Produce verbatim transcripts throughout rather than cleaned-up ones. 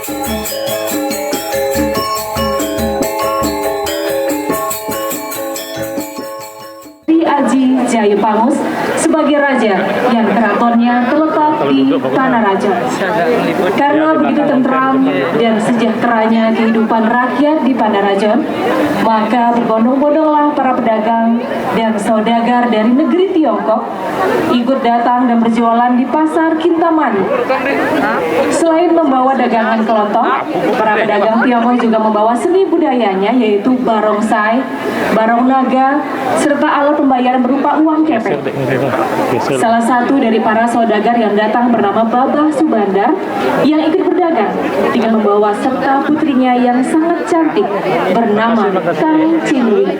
Sri Aji Jayapangus sebagai raja yang keratonnya terletak di Panaraja. Karena begitu tentram dan sejahteranya kehidupan rakyat di Panaraja, maka berbondong-bondonglah para pedagang dan saudagar dari negeri Tiongkok ikut datang dan berjualan di pasar Kintamani. Selain membawa dagangan kelontong, para pedagang Tiongkok juga membawa seni budayanya, yaitu barongsai, barong naga, serta alat pembayaran berupa uang kepeng. Salah satu dari para saudagar yang datang bernama Babah Subandar yang ikut berdagang dengan membawa serta putrinya yang sangat cantik bernama Kang Cingwi.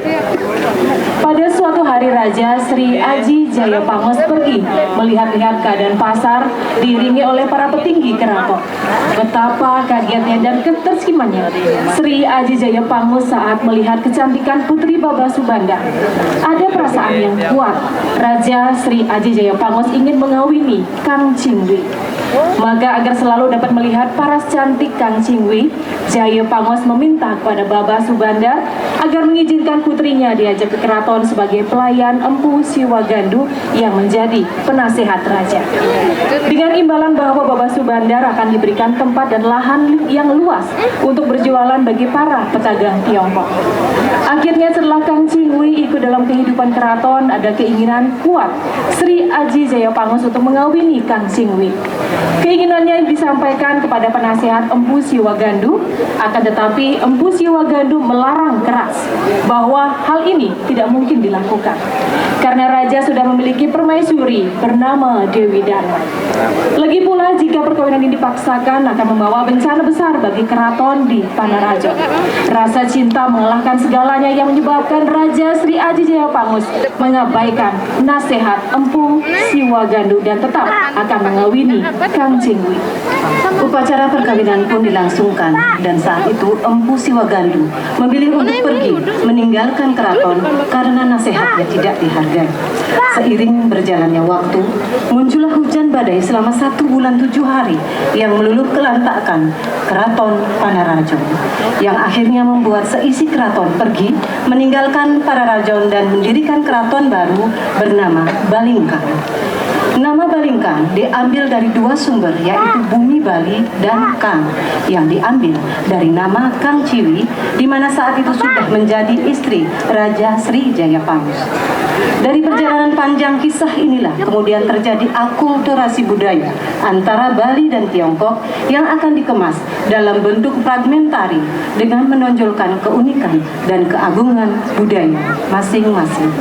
Pada suatu hari, Raja Sri Aji Jayapangos pergi melihat-lihat keadaan pasar diiringi oleh para petinggi keraton. Betapa kagetnya dan ketersikimannya Sri Aji Jayapangos saat melihat kecantikan Putri Babah Subandar. Ada perasaan yang kuat. Raja Sri Aji Jayapangos ingin mengawini Kang Cingwi. Maka agar selalu dapat melihat paras cantik Kang Cingwi, Jayapangos meminta kepada Babah Subandar agar mengizinkan putrinya diajak ke keraton sebagai pelayan Empu Siwagandu yang menjadi penasehat raja. Dengan imbalan bahwa Babah Subandar akan diberikan tempat dan lahan yang luas untuk berjualan bagi para pedagang Tiongkok. Akhirnya, setelah Kang Cingwi ikut dalam kehidupan keraton, ada keinginan kuat Sri Aji Jayapangos untuk mengawini Kang Cingwi. Keinginannya disampaikan kepada penasehat Empu Siwagandu, akan tetapi Empu Siwagandu melarang keras bahwa hal ini tidak mungkin dilakukan karena raja sudah memiliki permaisuri bernama Dewi Darma. Lagi pula, jika perkawinan ini dipaksakan, akan membawa bencana besar bagi keraton di Panaraja. Rasa cinta mengalahkan segalanya yang menyebabkan Raja Sri Aji Jayapangus mengabaikan nasihat Empu Siwagandu dan tetap akan mengawini Kang Cingwi. Upacara perkawinan pun dilangsungkan, dan saat itu Empu Siwagandu memilih untuk pergi meninggalkan keraton karena nasihatnya tidak dihargai. Seiring berjalannya waktu, muncullah hujan badai selama satu bulan tujuh hari yang meluluh kelantakan keraton Panaraja, yang akhirnya membuat seisi keraton pergi meninggalkan Panaraja dan mendirikan keraton baru bernama Balingkang. Nama Balingkang diambil dari dua sumber, yaitu Bumi Bali dan Kang, yang diambil dari nama Kang Ciwi, di mana saat itu sudah menjadi istri Raja Sri Jayapangus. Dari perjalanan panjang kisah inilah kemudian terjadi akulturasi budaya antara Bali dan Tiongkok yang akan dikemas dalam bentuk fragmentari dengan menonjolkan keunikan dan keagungan budaya masing-masing.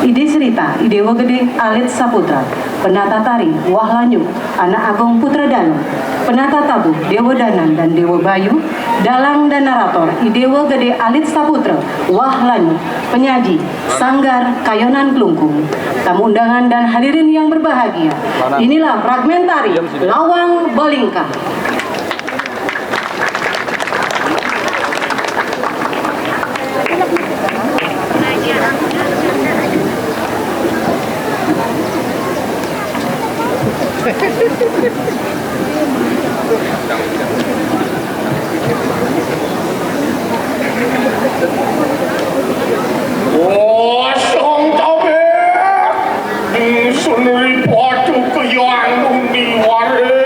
Ide cerita, Idewa Gede Alit Saputra, penata tari, Wah Lanyu, Anak Agung Putra Dalam, penata tabuh, Dewa Danan dan Dewa Bayu, dalang dan narator, Idewa Gede Alit Saputra, Wah Lanyu, penyaji, Sanggar Kayonan Klungkung. Tamu undangan dan hadirin yang berbahagia, inilah fragmentari Lawang Balingkang. Kosong tobek, ingsun ripatu keyang undi waris.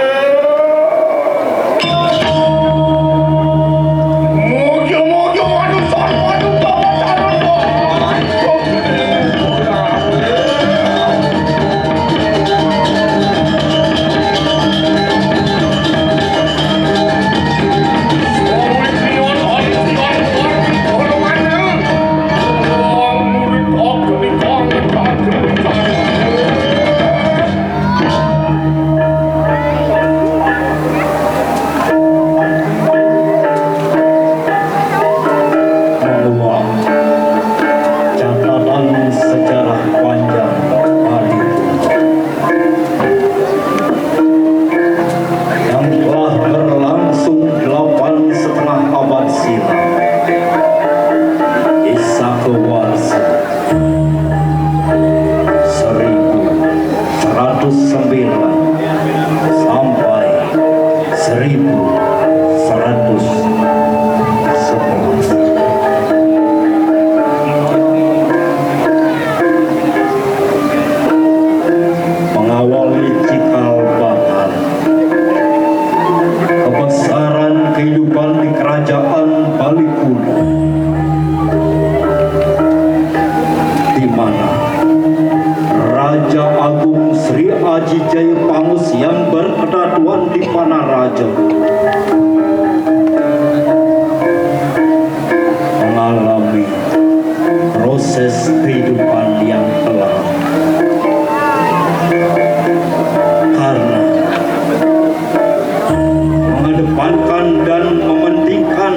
dan mementingkan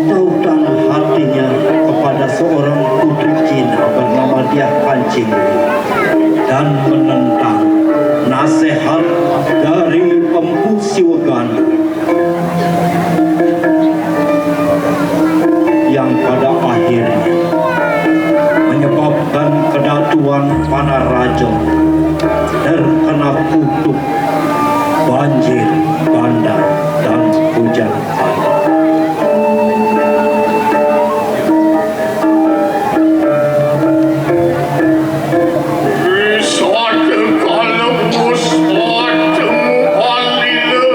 tautan hatinya kepada seorang putri Cina bernama Diah Kancing dan menentang nasihat dari Empu Siwegan yang pada akhirnya menyebabkan kedatuan Panarajo terkena kutuk banjir bandang dan hujan. Sadakala puspa temu alila,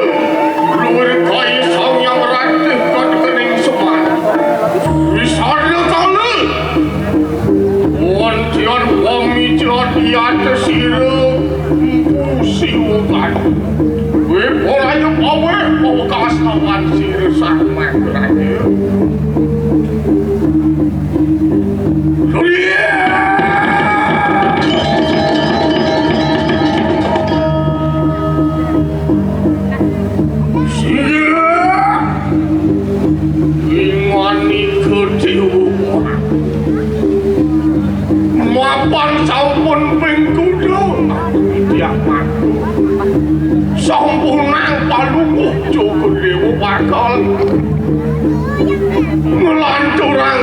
luwir kaya Sang Hyang Ratih Gadaning Semar. Sadakala wonten pamicara di atas sira, Empu Siwagan. Wiporaya paweh pawekasawan sira sareng madraya. Surya! Surya! Ingani kedéwa. Mapan sampun ping kuda, titiang matur. Sampunang Palungguh Jagadéwa bakal nglanturang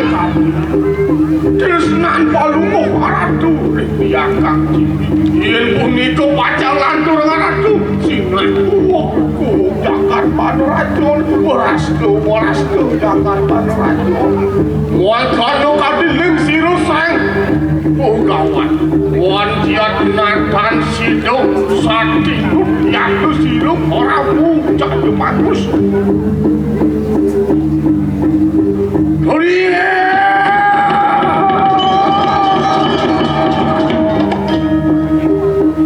tresnan Palungguh Ratu ring titiang Kang Jimmy. Yén punika pacang lanturang Ratu, sinah kuwuk-kuwuk jagat Panaraja, wrastu-wrastu jagat Panaraja. Wacana kadiling sira Sang Bagawan. Wan jiat natan sida sati rupiah sira ora mucak bagus. Huriyah!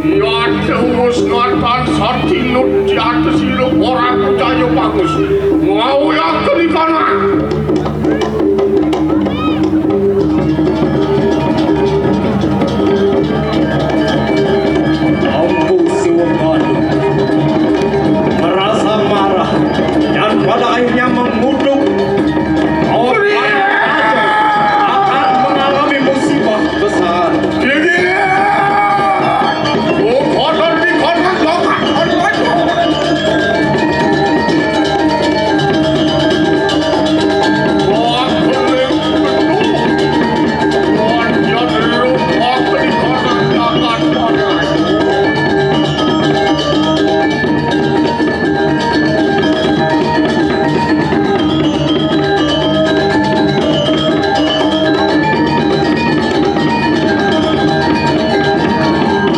Yadus natan sati nut jiat sira ora percaya bagus. Ngawiyaken ikana. Empu Siwakadu merasa marah dan pada akhirnya mengutuk bahwa Panaraja akan mengalami musibah besar.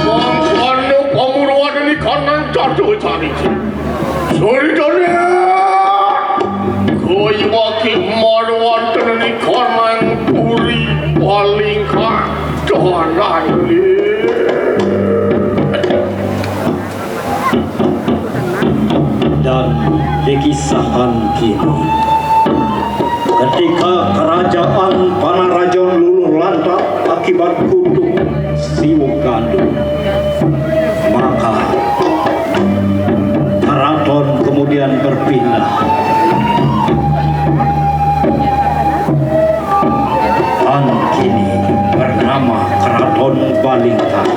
Mangkana pamurwadaning kanang jatuh cariji. Suridana kaya waki marwanten ning kanang puri palingkah dalan. Dan dikisahkan kini, ketika kerajaan Panaraja luluh lantak akibat kutuk Siwa Gandul, maka keraton kemudian berpindah. Dan kini bernama Keraton Balingkang.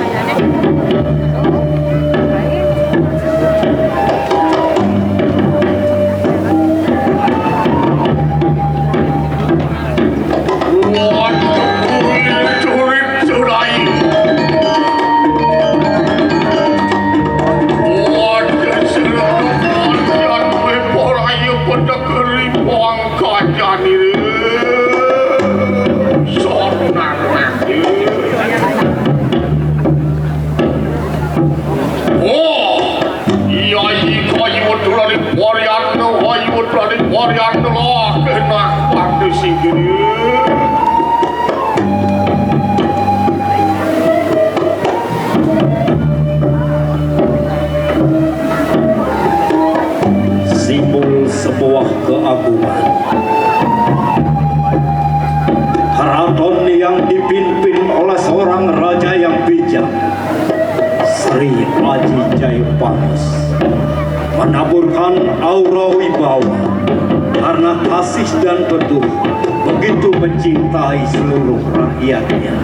Oh, iya, iya, kaya wedulane Waryatna, kaya wedulane Waryatna, lah, kenak pati sing gede. Simbol sebuah keagungan. Keraton yang dipimpin oleh seorang raja yang bijak, Sri Aji Jayapangus. Menaburkan aura wibawa karena kasih dan betul begitu mencintai seluruh rakyatnya.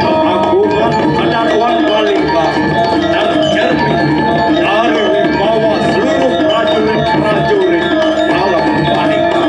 Keagungan Kedaton Balingkang tercermin dari wibawa seluruh prajurit-prajurit dalam Balingkang.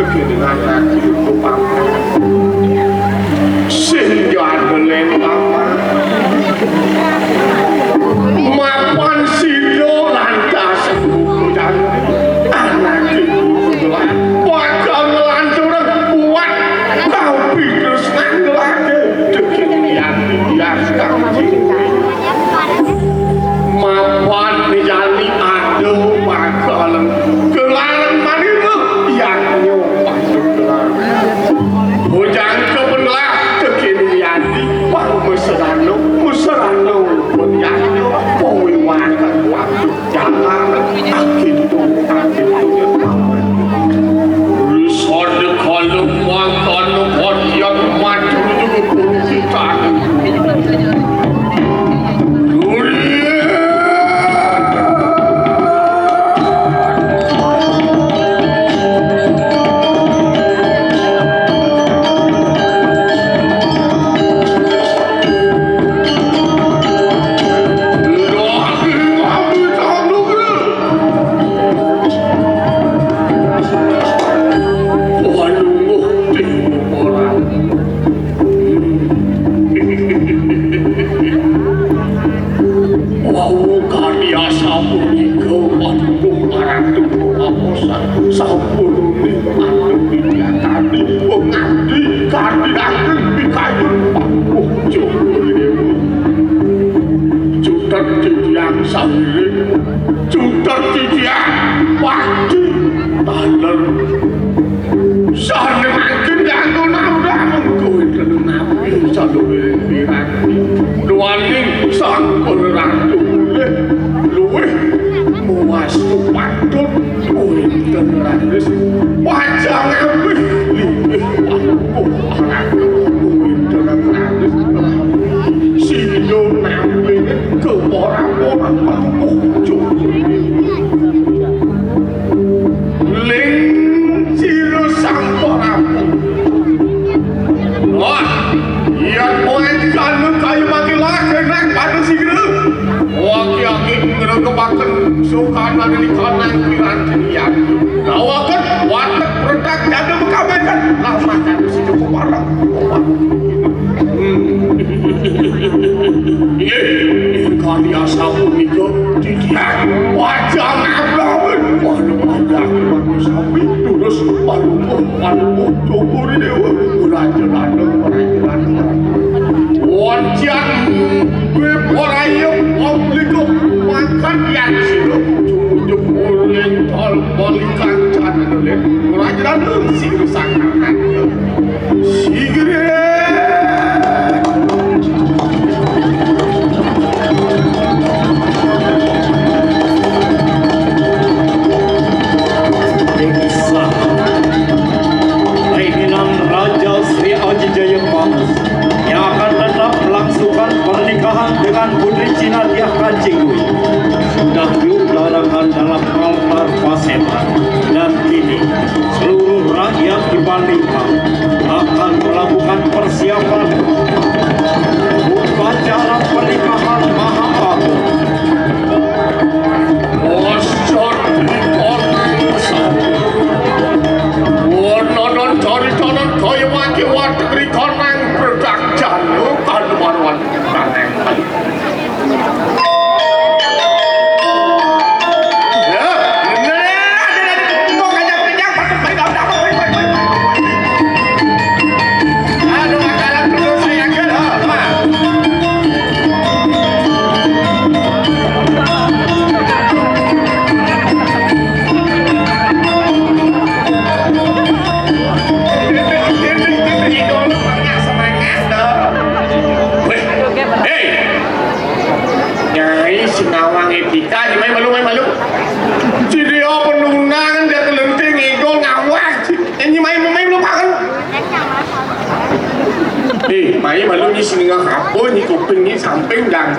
Dengan ati lupa sing jadelen papan. Mapan sida lantas buku jani. Anak ibu gelah bakal ngelanturang buat kau pitus ngandelake. Dekin yang bias kang. Mapan jani ada bakal kelarang manira, yaknya patut kelarang. Bujang kebelah kekini yadi, pang mesrano, mesrano pun yaknya, pawiwanan waktu jalan, akitu, akitu, ya, paman. Sada kala mangkana kaliyan maju juga pun kita. Wau kadi asapunika, waduh, marang tubuh aposan. Sampun uning anu widyatani, pengabdi kadi ageng pikayun papuh Joko Dewa. Cutet titiang sawiring, cutet titiang pati taler. Sane mangkin kanggo nambah mengko wenten napi saluwih piranti. Duaning Sang Ratu luwih, luwih muastu patut wenten raris wajah ngabih linggih pakukuh ratu wenten raris sida nampi kepora-pora pakukuh cukup. Ling sira sampun rampung. Wah, yen kowe anu kaya mati lagi nang pada sigra. Wah, ki aki ngrengkepaken sukanane kanang piranti liyan. Dawaken watek retak jadu mekabekan. Lamah kanu sida kumarang. Inggih, kali asapunika titiang wajah ngablawin. Waduh, wajah manusia terus palupuh, palupuh, Joko Dewa. Raja Danu, Raja Danu. Wajan, gue ora iya, wong liku, makan yang sira. Cukup-cukup ning tol balikan jane lho. Ora jelas sing sangangan. Sigere. Desa. Keinginan Raja Sri Aji Jaya Panas yang akan tetap melangsungkan pernikahan dengan Putri Cina Diah Kancingui sudah diutarakan dalam altar paseban, dan kini seluruh rakyat di Bali akan melakukan persiapan upacara pernikahan maha agung. Bosor di Ponang Sawu. Wononon cari canan kaya mati watek ri Konang Berdak Janu kaluwarwan. Weh, hei. Nyai sing ngawang etika, nyai malu, malu. Jadi apa nunangan dia kelenting ngidol ngawang. Ini main, main lu makan. Eh, main malu ni sing ngawang apa ni kuping ni samping dan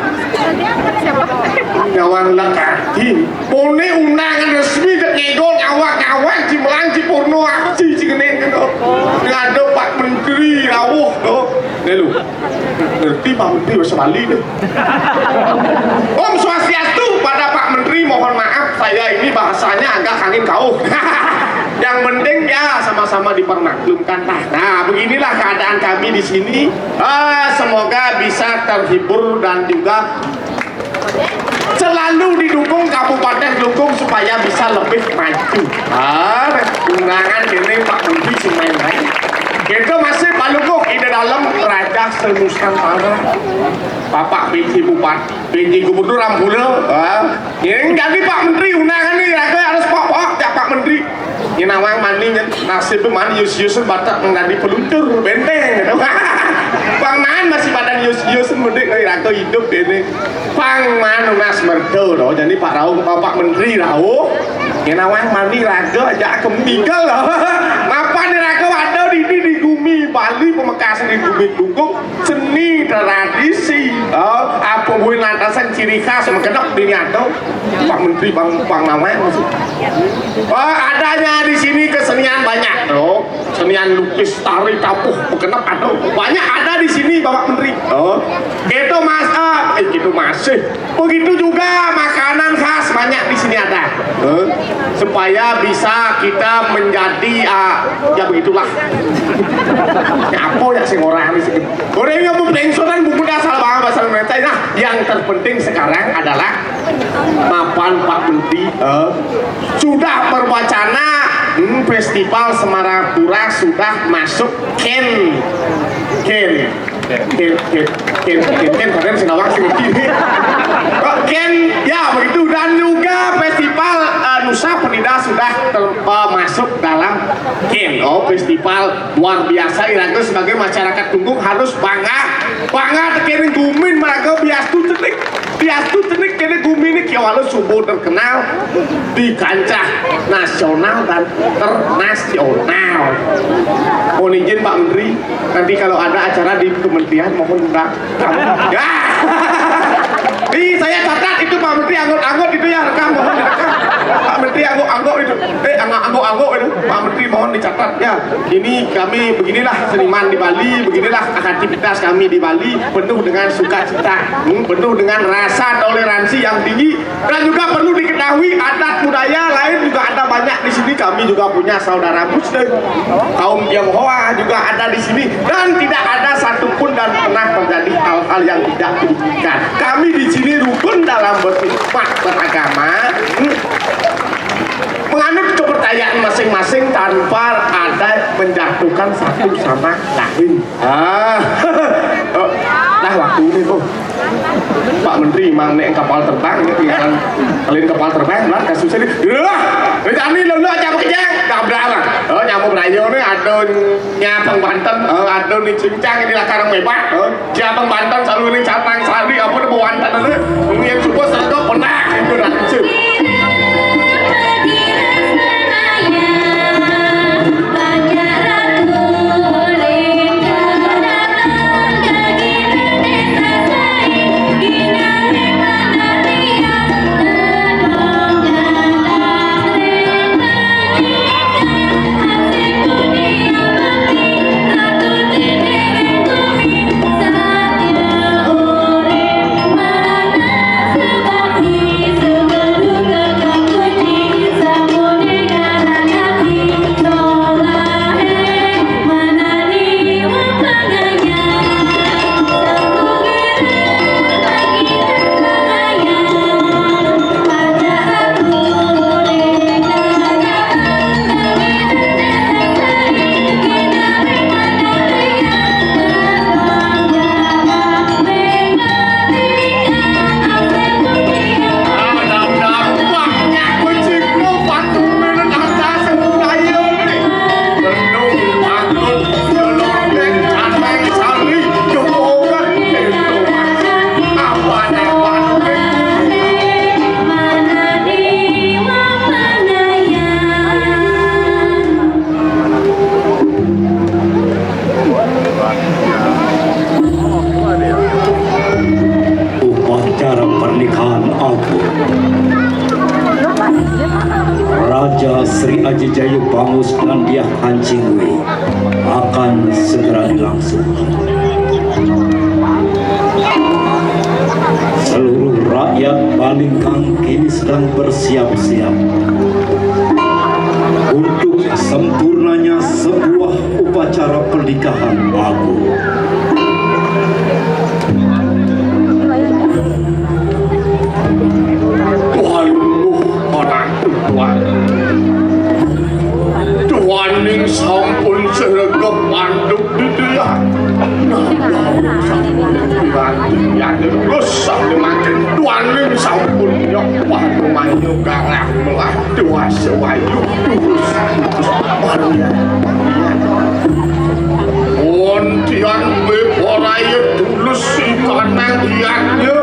ngawang lakati. Pone undangan resmi dek ngidol ngawang-ngawang, cimelang, cipurno, aji, cingene, gitu. Ngadep Pak Menteri, rawuh, tuh. Nih lu. Ngerti Pak Menteri bahasa Bali deh. Om Swastiastu pada Pak Menteri, mohon maaf saya ini bahasanya agak angin kau. Yang penting ya sama-sama dipermaklumkan lah. Nah, beginilah keadaan kami di sini. Eh, semoga bisa terhibur dan juga selalu didukung Kabupaten Klungkung supaya bisa lebih maju. Ah, undangan ini Pak Budi si main-main. Kita masih Pak Lungkung di dalam Raja Senusantara. Bapak P J Bupati, P J Gubernur Ampura. Ah, ini jadi Pak Menteri undangan nih, raga harus pokok ya Pak Menteri. Ini nawang mani, nasib mani yus-yus batak menjadi peluncur benteng. Bang Man masih pada yus-yus mudik, raga hidup ini. Pang Man nunas merdo loh. Jadi Pak Rauh, Pak Menteri Rauh. Ini nawang mani raga aja keminggal loh. Apa nih raga ada di, di, di gumi Bali, Pamekasan, di gumi Klungkung, seni tradisi. Oh, apa buin lantasan ciri khas mengenok di nyata. Pak Menteri, Bang, Bang Nawang. Oh, adanya di sini kesenian banyak loh. Senian lukis, tari, tabuh, mengenok ada. Banyak ada di sini Bapak Menteri. Oh, gitu Mas. Ah, eh, gitu masih. Begitu juga makanan khas banyak di sini ada. Eh, supaya bisa kita menjadi, ah, ya begitulah. Ya apa ya sing ora ini sih. Orang yang mau pensiunan buku dasar banget bahasa Indonesia. Nah, yang terpenting sekarang adalah mapan Pak Menteri, eh, sudah berwacana, hmm, festival Semarapura sudah masuk Ken. Ken. Ken, Ken, Ken, Ken, Ken, Ken, Ken, Ken, Ken, Ken, ya begitu. Dan juga festival, eh, Nusa Penida sudah ter- eh, masuk dalam Ken. Oh, festival luar biasa. Iraga sebagai masyarakat Klungkung harus bangga, bangga tekening gumin maraga biastu cenik, biastu cenik kene gumi ini kiwala subuh terkenal di kancah nasional dan internasional. Mohon izin Pak Menteri, nanti kalau ada acara di kementerian mohon undang. Ya. Ih, saya catat itu Pak Menteri anggot-anggot itu ya, rekam, mohon direkam. Pak Menteri anggot-anggot itu. Eh, anggot-anggot itu. Pak Menteri mohon dicatat ya. Ini kami beginilah seniman di Bali, beginilah aktivitas kami di Bali, penuh dengan sukacita, hmm, penuh dengan rasa toleransi yang tinggi. Dan juga perlu diketahui, adat budaya lain juga ada banyak di sini. Kami juga punya saudara Muslim, kaum Tionghoa juga ada di sini. Dan tidak ada satupun dan pernah terjadi hal-hal yang tidak diinginkan. Kami di sini rukun dalam berkhidmat beragama, hmm, menganut kepercayaan masing-masing tanpa ada menjatuhkan satu sama lain. Ah, oh, nah waktu ini tuh Pak Menteri mang nek kapal terbang ya, tinggalan kalian kapal terbang lah kasusnya ini. Wah, rencana lo lo aja bekerja, nggak berapa. Oh, nyamuk rayo nih, ada nyapang banten, oh, ada nih cincang ini lah karang bebas. Oh, siapa banten selalu ini catang sari apa nih banten itu? Mungkin subuh serta pernah itu langsung. Upacara pernikahan agung Raja Sri Aji Jayu Bangus dan Diah Kancingwi akan segera dilangsungkan. Seluruh rakyat Balingkang kini sedang bersiap-siap untuk Sempurnanya sebuah upacara pernikahan agung. Waduh, orang tua. Tuaning sampun sregep manduk didian. Nah, sampun dilantik, ya, terus sampai makin tuaning sampun nyok. Waduh, mayu garang melah. Dewasa wayu, durus, durus, waria, waria. Wontian beboraya tulus ikanang diatnya.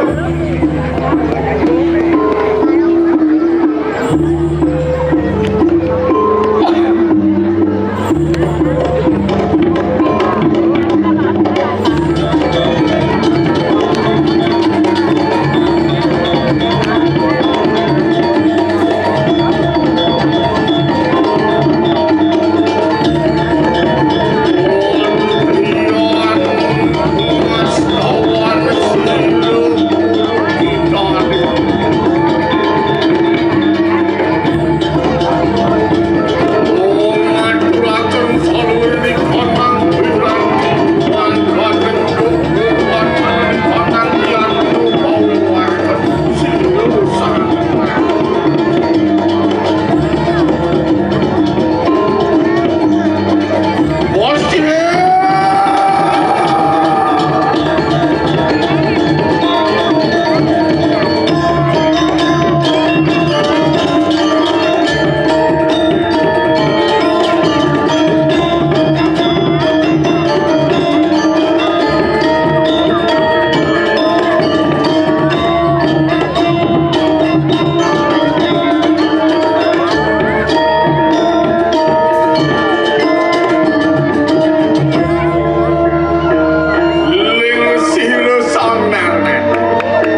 Ling sira sanana.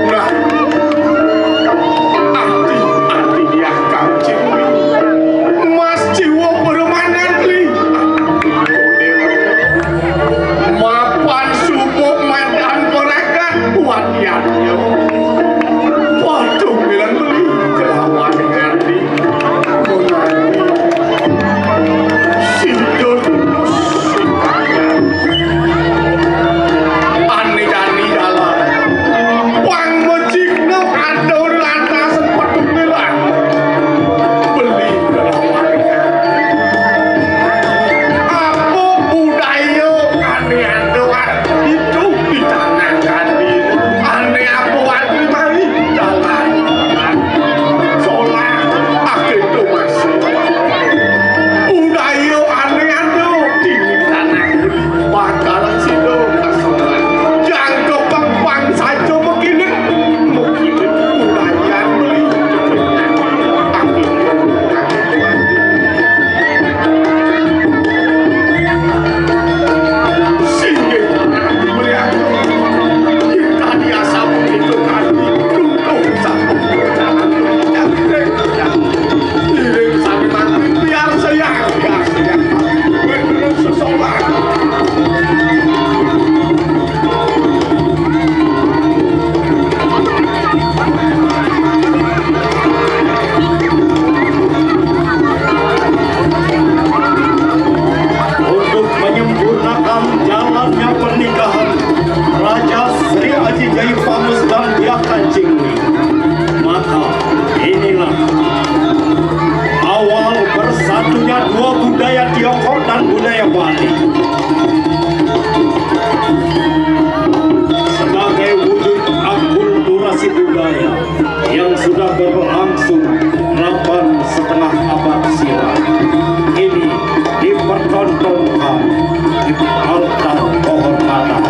Nah, ati, ati diah kang ciwi. Mas jiwa permanan li. Mapan subuh madan korakan. Wadian yo. Waduh, bilang beli kelawan ngerti. Ane jani jalan. Wang mejikno atur lantas petungilan. Beli kelawan. Apa budaya ane atur itu di tanah tadi. Ane apa wajib mari jalan. Solah akhir tu masih. Budaya ane anu di tanah bakal sida kasolah. Jangka pang-pang saja mekilit, mekilit budaya beli. Singgih melihat kita di asap itu kami runtuh satu. Iring sami mati biar saya, biar saya. Bener sesolah. Untuk menyempurnakan jalannya pernikahan Raja Sri Aji Jai Pangus dan Diah Kancing, maka inilah awal bersatunya dua budaya Tiongkok dan budaya Bali. Sebagai wujud akulturasi budaya yang sudah berlangsung delapan setengah abad silam, kini dipertontonkan di altar kehormatan.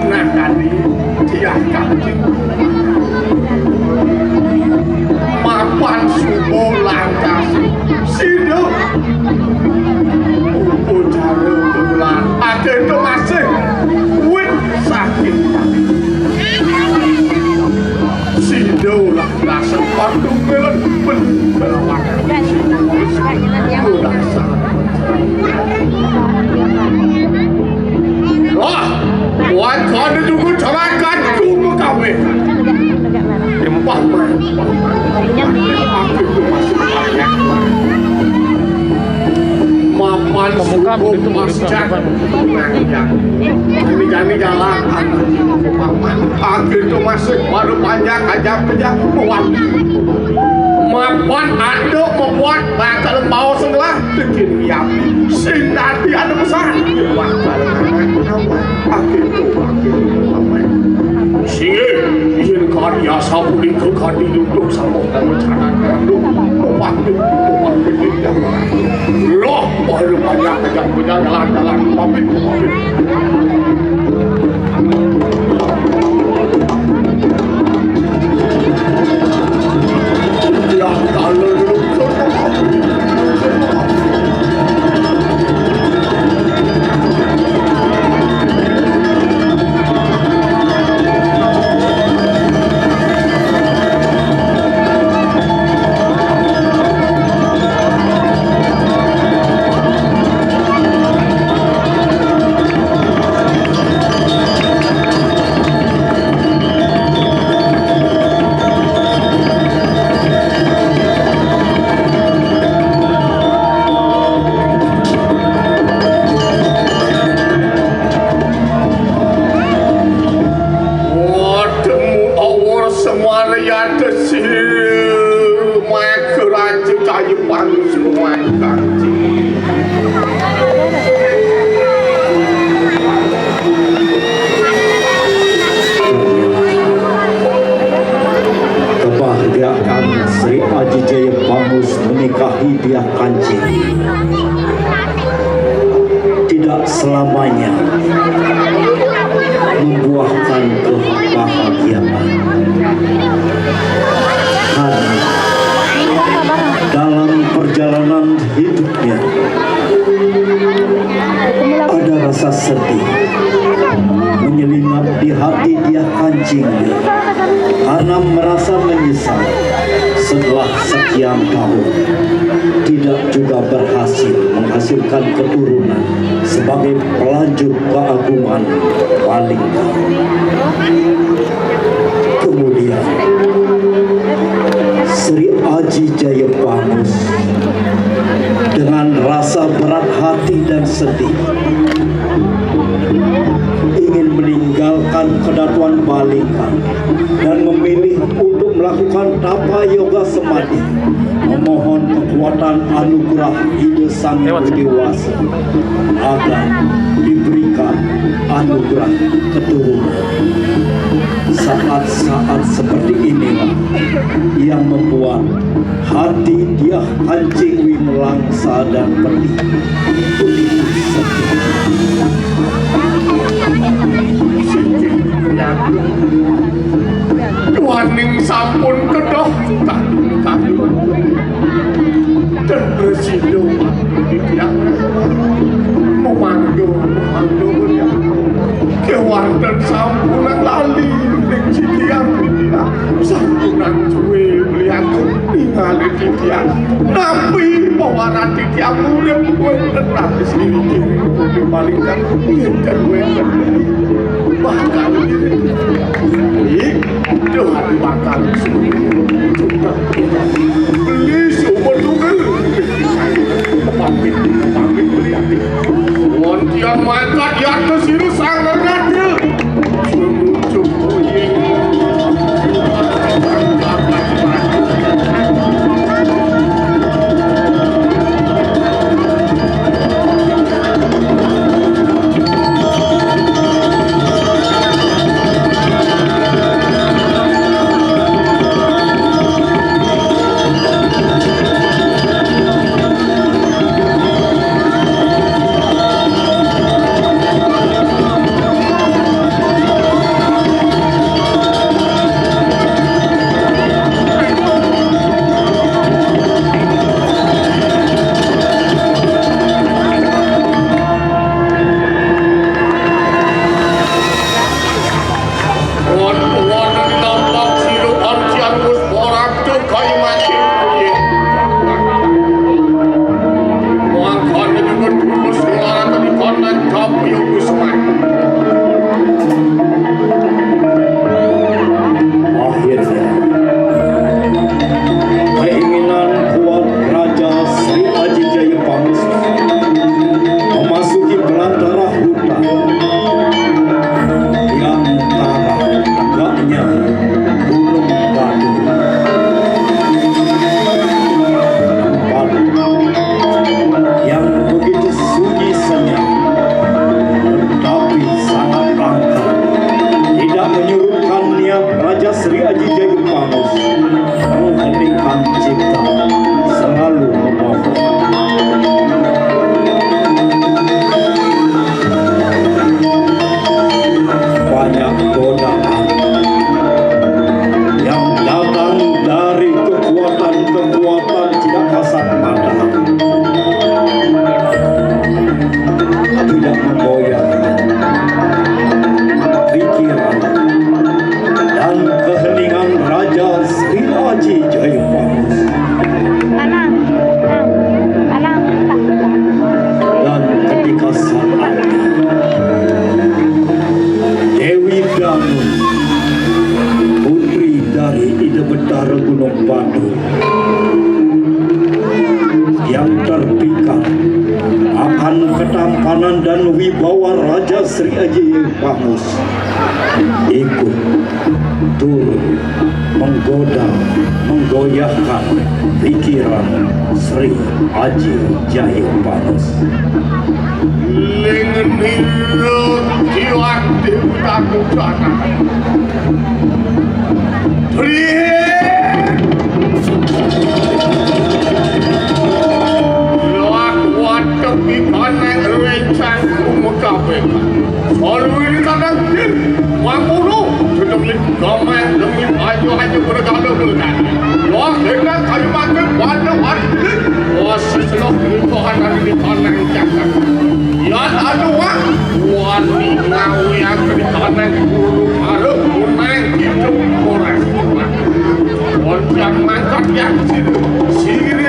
Nah, tadi dia kancing mapan subuh langkas. Sida upacara gelar akéto masih wit sakit. Sida ulah rasa patuh ngelen ben belawan. Ulah sangat. Wah, buat kau juga cerakan cuma kami. Paman, paman. Aku itu masih banyak. Mapan pembuka suku begitu, begitu, pasca. Nah, ya. Ini jadi jalan. Paman, aku itu masih baru banyak aja kerja buat. Mapan ada membuat bakal mau setelah bikin ya. Sing dadi ada pesan. Bakal anak apa? Akhir tuh, akhir tuh, apa? Sing, yen karya sapunika kadi nyutup sama kamu jangan kandung. Obat, obat, obat. Loh, baru banyak pegang-pegang jalan-jalan, pamit, pamit. Ya, kalau Wademu awor semaryata sir, maka raja kaya panus mengangkat. Kebahagiaan Sri Aji Jaya Pangus menikahi Diah Kancing tidak selamanya membuahkan kebahagiaan. Karena dalam perjalanan hidupnya, ada rasa sedih menyelinap di hati Diah Kancing karena merasa menyesal setelah sekian tahun tidak juga berhasil menghasilkan keturunan sebagai pelanjut keagungan Palingga. Kemudian, Sri Aji Jaya Pangus dengan rasa berat hati dan sedih ingin Kedatuan Balingkang dan memilih untuk melakukan tapa yoga semadi, memohon kekuatan anugerah Ida Sang Hyang Dewasa agar diberikan anugerah keturunan. Saat-saat seperti inilah yang membuat hati dia hancing wimelangsa dan pedih. Begitu sedih. Duaning sampun kedah, tak dulu. Dan presido titiang memangga, memangga beliau. Kewanten sampunang lali ning titiang, titiang sampunang suwe beliau ningali titiang. Napi pawaran titiang urip wenten ratis niki, pundi malingkan yen wenten bakal ngiring. Ih, Tuhan bakal suwe. Beli sumber tunggal. Pamit, pamit beli ati. Wontian mangkat yatna sira sang raja. Sumujuk buying. Won-, wonten tampak sira Arjan Pusparaja kaimatin. Mangkana juga tulus nglarataken konan kapiyung kusman. Akhirnya, keinginan kuat Raja Sri Aji Jaya Pangsu memasuki belantara hutan yang tanah tegaknya Gunung Batu. Tempat yang begitu sunyi senyap, tetapi sangat angker, tidak menyurutkan niat Raja Sri Aji Jaya Pangus mengheningkan cipta, selalu memohon. Banyak godaan yang datang dari kekuatan-kekuatan tidak kasat mata, tidak memboyar pikiran dan keheningan Raja Sri Aji Jaya Pangus. Anang, anang, anang. Dan ketika saat Dewi Danu, putri dari Ida Betara Gunung Batu, yang terpikat akan ketampanan dan wibawa Raja Sri Aji Pangus, ikut turun menggoda, menggoyahkan pikiran Sri Aji Jaya Pangus. Ling nira jiwati takucana. Priye? Luwak wadek ikaneng rencang kumutabe. Saluwih kadang yen wangkulu, sedemi gameng, demi ayu-ayu bergala-gala. Wah, enak kayu mangke, waduh, waduh. Wah, seseloh lingkuhan dari di tanah jagat. Yan anu wah, wani ngawiang di tanah guru, aduh, kuneng, hidup, murah. Oncang mangkat yang sini, sini.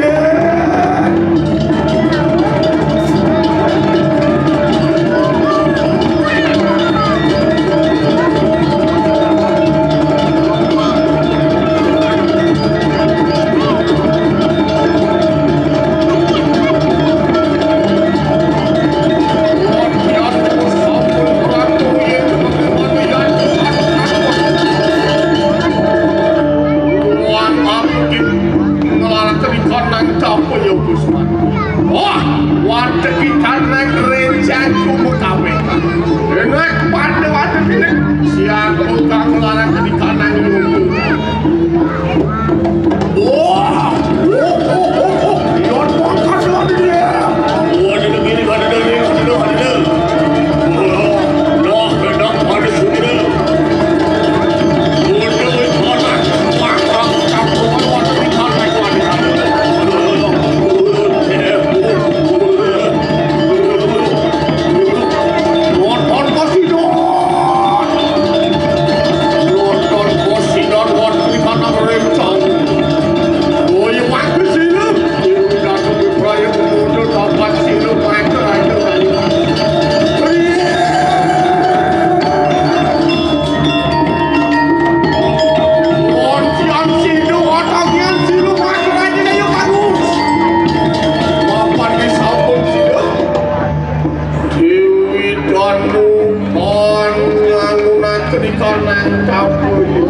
Kanang tabuh di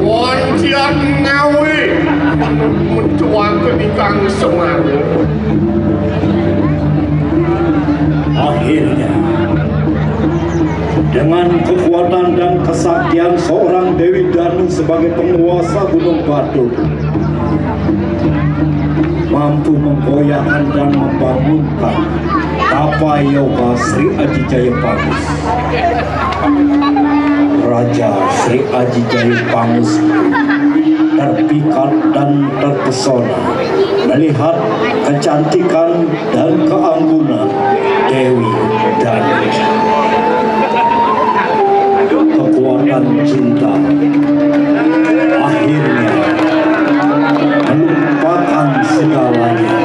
Wancian ngawi mencuakan ikang semana. Akhirnya, dengan kekuatan dan kesaktian seorang Dewi Danu sebagai penguasa Gunung Batur, mampu menggoyahkan dan membangunkan tapa yoga Sri Aji Jaya Pangus. Raja Sri Aji Jaya Pangus terpikat dan terpesona melihat kecantikan dan keanggunan Dewi Danu. Kekuatan cinta akhirnya melupakan segalanya,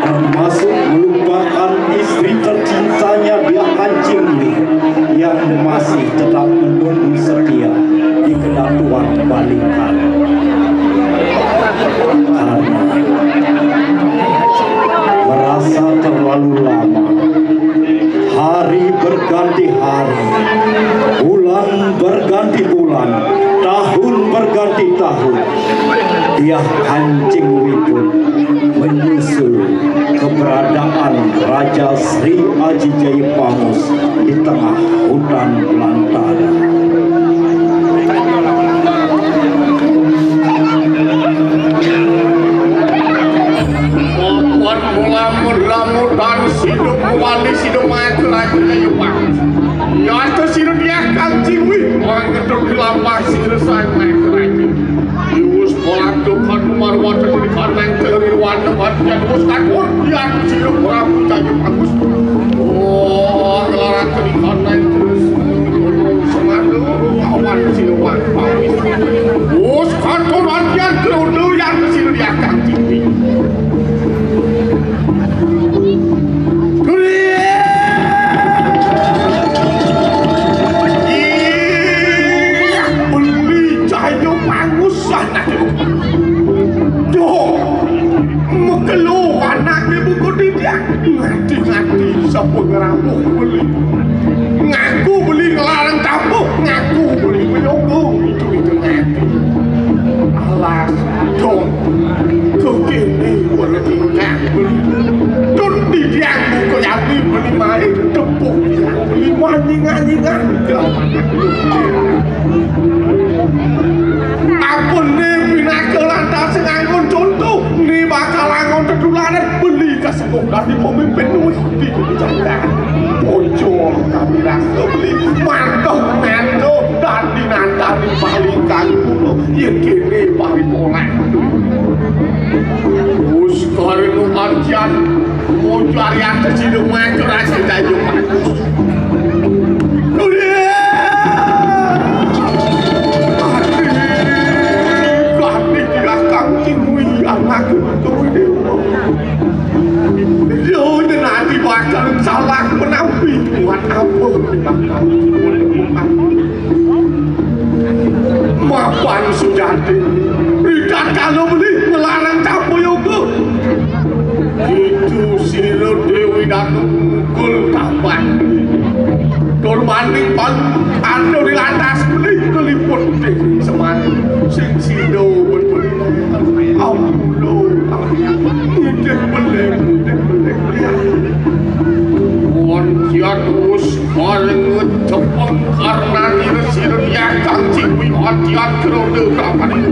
termasuk melupakan istri tercintanya, Diah Kancingwi, yang masih tetap menunggu setia di kedatuan Balikan. Karena merasa terlalu lama, hari berganti hari, bulan berganti bulan, tahun berganti tahun, Diah Kancingwi pun menyusul keberadaan Raja Sri Aji Jaya Pangus di tengah hutan belantara. Papan melamun-lamutan sinup wali sinup mati lagi kayu Pangus. Ya, tu sinup dia Kancingwi. Wah, ngetuk di lapas sinup saya mati lagi. Iwus pola tuhan marwata di kanang teri wana mati. Iwus kakun dia sinup Prabu Jaya Pangus. Oh, ngelaran teri kanang terus. Semadu awan sinup Pangus. Iwus kakun latihan kerundu yang sinup dia Kancingwi. Beli cahaya pangus anak. Duh, mekelu anak ibu kudidian. Nganti-nganti sapa ngerampok beli. Ngaku beli ngelarang tampuk, ngaku beli menyogong itu-itu nganti. Alas, dong. Kekene wala tingkah beli. Tun didiang buka yami beli main tepuk didiang beli manyingan-nyingan. Apa ni pinaka lantas nganggon contoh ni bakal anggon tetularan beli kasebut dadi pemimpin nulis di janda. Pocong kami rasa beli mantuk-mantuk dadi nantari paling kangkung. Yen kene paling orang. Wis karena artian mujarian sesida main kerasa jayu. Anak itu dewa. Yo, nanti bakal salah menampi buat apa bakal. Mapan sujati. Ridat kalau beli ngelarang capo yoga. Itu sira Dewi Danu kul kapan. Tur maning pan anu di lantas beli keliput putih seman. Sing sido berbeli. Ampun. Nitih beli, nitih beli. Wan kiat us Paring tepung karnani resi reniah kang ciwi atian keroda kapani.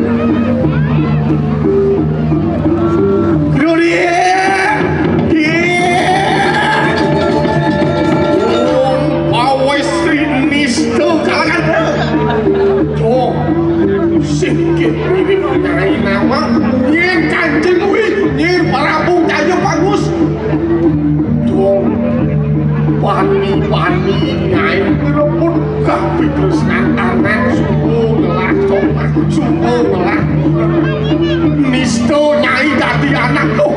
Keroda. Awis nista kalangan. Tuh, sikit mirip nyai nama. Nyen kancing wi, nyen Prabu Jaya Bagus. Dong, bani-bani nyai ngerebut kabeh tresnan anak, sungguh ngelah sopan, sungguh ngelah. Nista nyai dadi anak tuh.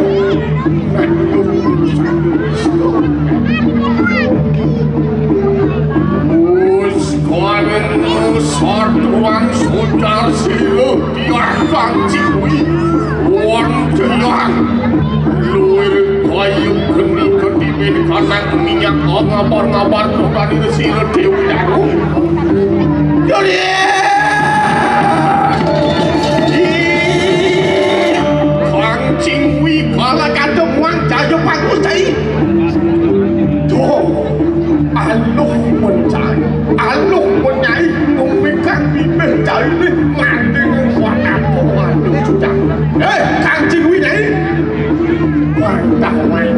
Wis karen nusor tuan sojar sila. Tiang kang ciwi, wong tiang. Luwir kayu geni ketimin Anak minyak ngabar-ngabar kembali ke sira Dewi Daru. Jadi, Kang Cingwi kala kata muang jaya bagus cai. Tuh, aluh mencai, aluh menyai, memikang bibir cai ni mandi. Waduh, waduh, sudah. Eh, Kang Cingwi cai. Wantah main.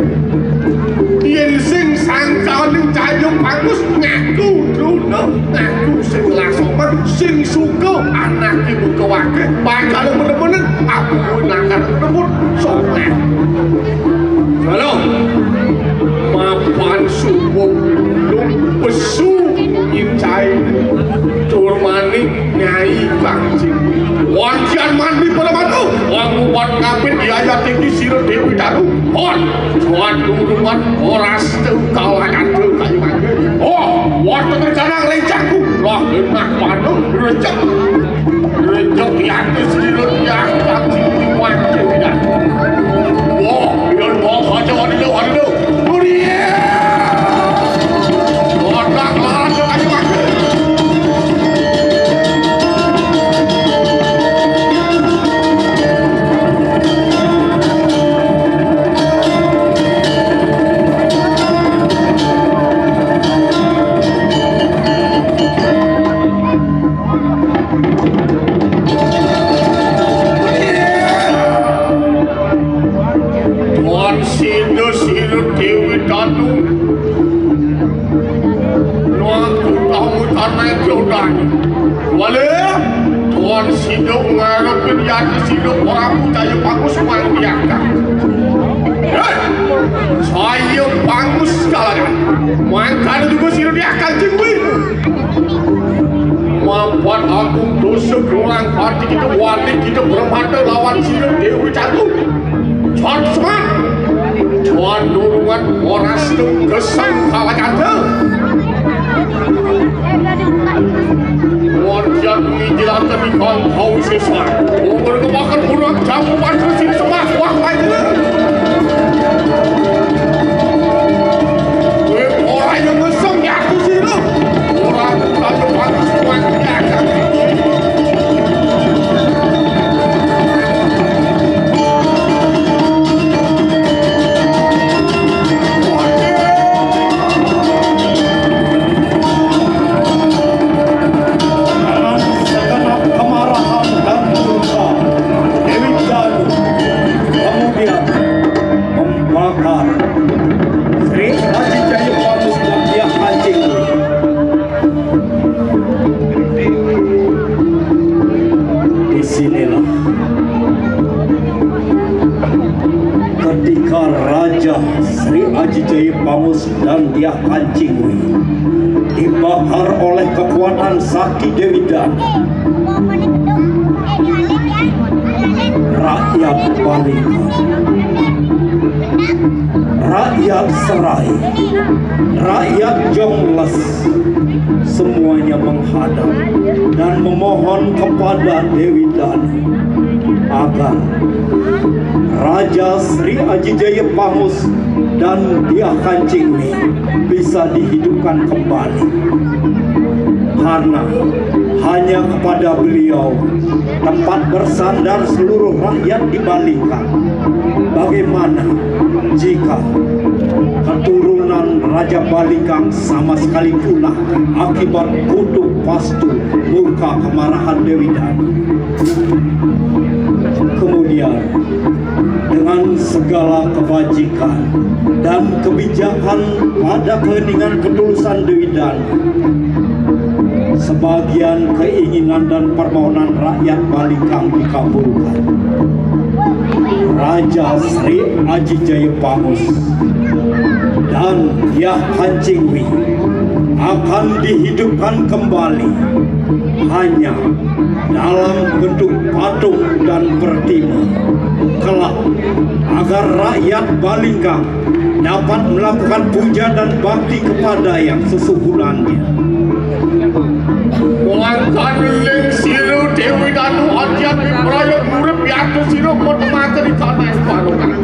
Yen sing sangkaning Cayung Pangus ngaku truna, ngaku sing lasoma, sing suka anake buka wake, bakal meneng-meneng aku kuwi nakar rebut sopan. Halo. Mapan subuh lung pesu incai tur maning Nyai Kang Jimmy. Wanjian mandi pada matu. Wong upat ngapit yayat iki sira Dewi Daru. Hon, tuan turuman oras teu kalah kandel kayu mangke. Oh, wonten rencana rencangku. Lah, genah panu, rejek. Rejek yati sira Kang Jimmy mangke. Wah, biar mau kaca wadidaw, wadidaw. Mulia. Otak lawan kayu mangke. Tuan sida sira Dewi Danu. Nuan tamu tanah jodan. Wale, tuan sida ngarepin yati sida Prabu Jaya Bagus mangdiakan. Hei, saya Bagus kalangan. Mangkana juga sira diakan jengwi. Mapan agung dosa kurang hati kita wani kita bermata lawan sira Dewi Jatuh. Cot semat. Tuan nurungan oras kesang kalah kata. Tuan yang mengijilakan di kau kau sesat. Umur kemakan kurang jamu pansu sing semak wah aja. Kowe ora yang ngesem ya aku sih lu. Ora aku tak pansu kuat ya. Dengan segenap kemarahan dan murka, Dewi Danu kemudian membakar Sri Haji Jaya Bagus dan Diah Kancing. Di sinilah ketika Raja Sri Aji Jaya Pangus dan Diah Kancingwi dibakar oleh kekuatan sakti Dewi Danu, rakyat Bali, rakyat Serai, rakyat Jongles, semuanya menghadap dan memohon kepada Dewi Danu agar Raja Sri Aji Jaya Pangus dan Diah Kancingwi bisa dihidupkan kembali. Karena hanya kepada beliau tempat bersandar seluruh rakyat di Balingkang. Bagaimana jika keturunan Raja Balingkang sama sekali punah akibat kutuk pastu murka kemarahan Dewi Danu? Kemudian, dengan segala kebajikan dan kebijakan pada keheningan ketulusan Dewi Danu, sebagian keinginan dan permohonan rakyat Balingkang dikabulkan. Raja Sri Aji Jaya Pangus dan Diah Kancingwi akan dihidupkan kembali hanya dalam bentuk patung dan pertima kelak, agar rakyat Balingkang dapat melakukan puja dan bakti kepada yang sesuhunannya. Mangkana ling sira Dewi Danu ajian wipraya urip yata sira mata-mata di tanah Balingkang.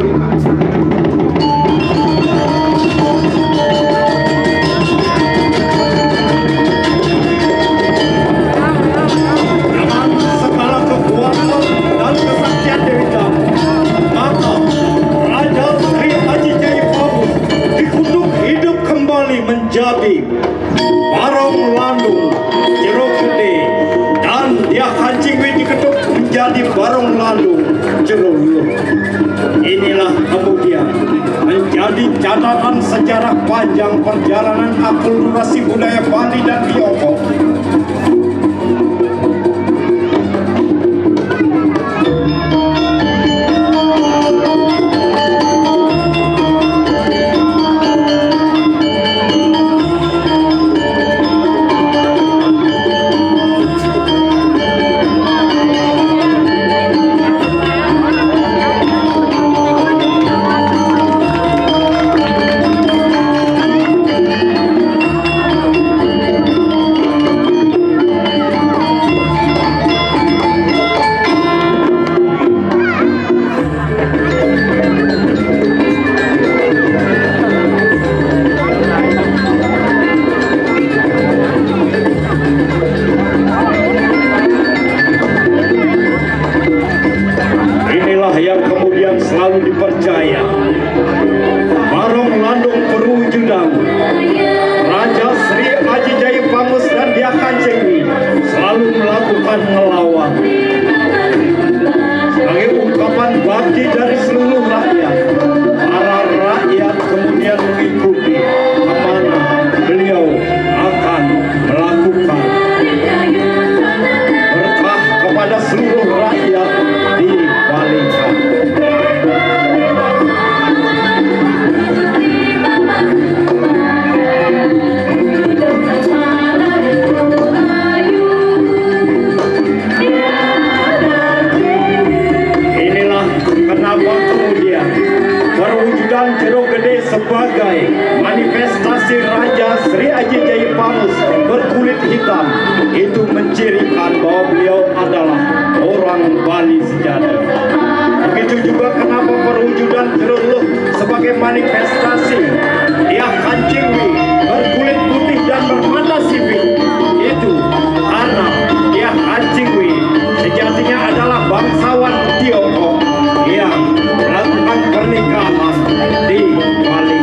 Jadi Barong Landung Jero Gede, dan Diah Kancingwi diketuk menjadi Barong Landung Jero Luhur. Inilah kemudian menjadi catatan sejarah panjang perjalanan akulturasi budaya Bali dan Tiongkok. Inilah yang kemudian selalu dipercaya. Barong Landung perwujudan Raja Sri Aji Jai Pangus dan Diah Kancingwi selalu melakukan ngelawan. Sebagai ungkapan bakti dari seluruh rakyat, para rakyat kemudian mengikuti amanah beliau akan melakukan berkah kepada seluruh rakyat di Bali. Inilah kenapa kemudian perwujudan Jero Gede sebagai manifestasi Raja Sri Aji Jai Pangus berkulit hitam itu mencirikan bahwa beliau adalah orang Bali sejati. Begitu juga kenapa perwujudan Jero Luhur sebagai manifestasi Diah Kancingwi berkulit putih dan bermata sipit itu karena Diah Kancingwi sejatinya adalah bangsawan Tiongkok yang melakukan pernikahan di Bali.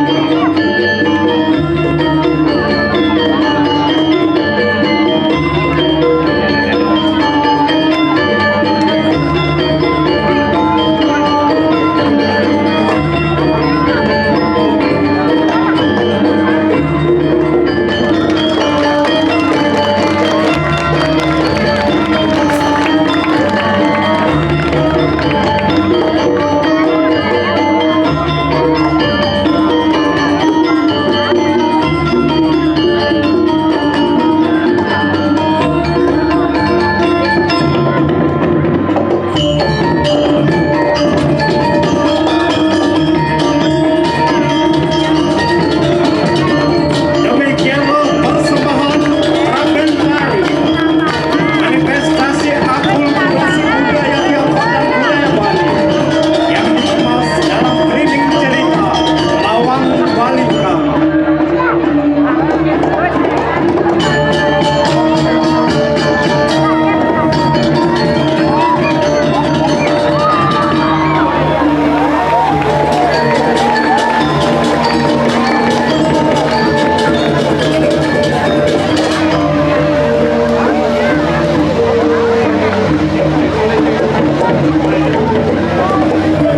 Demikianlah persembahan Raben Tari, manifestasi akulturasi budaya Tiongkok dan budaya Bali yang dikemas dalam kerining cerita Lawang Bali Kang.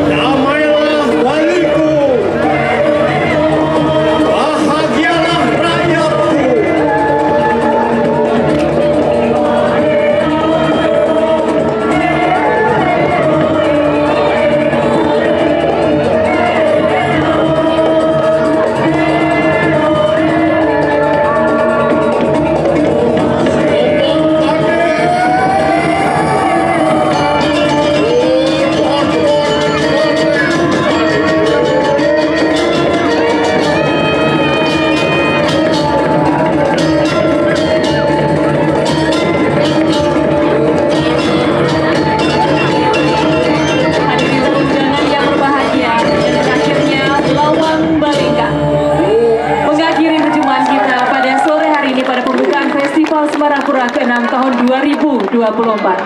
Damailah Baliku, bahagialah rakyatku. Hadirin undangan yang berbahagia, dan akhirnya Lawang Balingkang mengakhiri perjumpaan kita pada sore hari ini pada pembukaan Festival Semarang Pura keenam tahun dua ribu dua puluh empat.